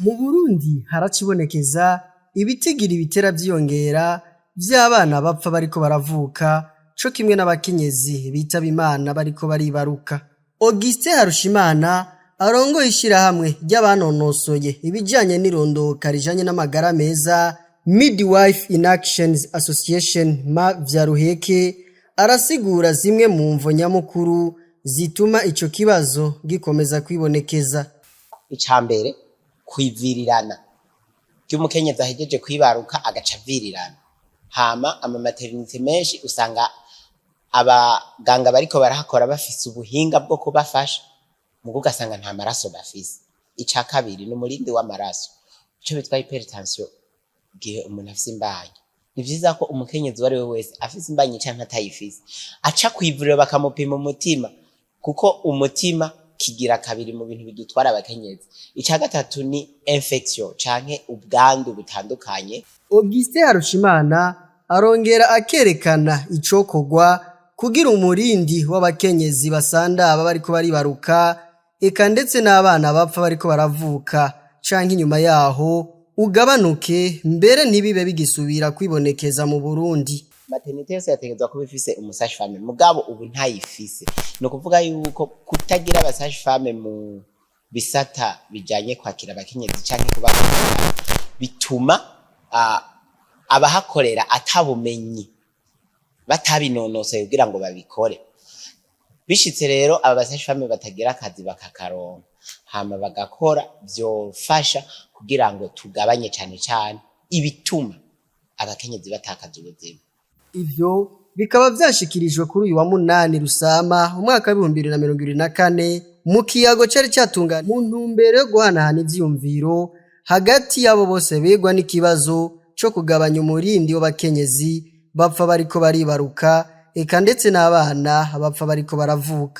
Mu Burundi haracibonekeza ibitigiri bitera vyiyongera vy'abana bapfa bariko baravuka, co kimwe n'abakenyezi bitaba Imana bariko baribaruka. Augustin Harushimana arongoye ishirahamwe ry'abanonosoye ibijanye n'irondoka rijanye n'amagara meza, Midwife in Actions Association Ma Vyaruheke, arasigura zimwe mu mvo nyamukuru zituma ico kibazo gikomeza kwibonekeza. Ica mbere, kwivirirana ry'umukenyezi ahejeje kwibaruka agaca avirirana. Hama ama maternité menshi usanga abaganga bariko barahakora bafise ubuhinga bwo kubafasha, mugo ugasanga nta maraso bafise. Ica kabiri ni umurindi w'amaraso, ico bitwa hypertension. Igihe umuntu afise imbanyi, ni vyiza ko umukenyezi uwo ari we wese afise imbanyi canke atayifise aca kw'ivuriro bakamupima umutima, kuko umutima kigira kabiri mu bintu bidutwara abakenyezi. Ica gatatu ni infection canke ubwandu butandukanye. Augustin Harushimana arongera akerekana icokorwa kugira umurindi w'abakenyezi basandaba bariko baribaruka, eka ndetse n'abana bapfa bariko baravuka canke inyuma yaho, ugabanuke, mbere ntibibe bigisubira kwibonekeza mu Burundi. Maternité yose yategerezwa kuba ifise umu sage-femme, mugabo ubu ntayifise. Ni ukuvuga yuko kutagira aba sage-femme mu bisata bijanye kwakira abakenyezi canke kubakorera bituma abahakorera atabumenyi, batabinonosoye kugira ngo babikore. Bishitse rero aba ba sage-femme batagira akazi bakakaronka, hama bagakora, vyofasha kugira ngo tugabanye cane cane ibituma abakenyezi batakaza ubuzima. Ivyo bikaba vyashikirijwe kuri uyu wa 8 Rusama umwaka wa 2024 mu kiyago cari catunganye mu ntumbero yo guhanahana ivyiyumviro hagati y'abo bose begwa n'ikibazo co kugabanya umurindi w'abakenyezi bapfa bariko baribaruka, eka ndetse n'abana bapfa bariko baravuka.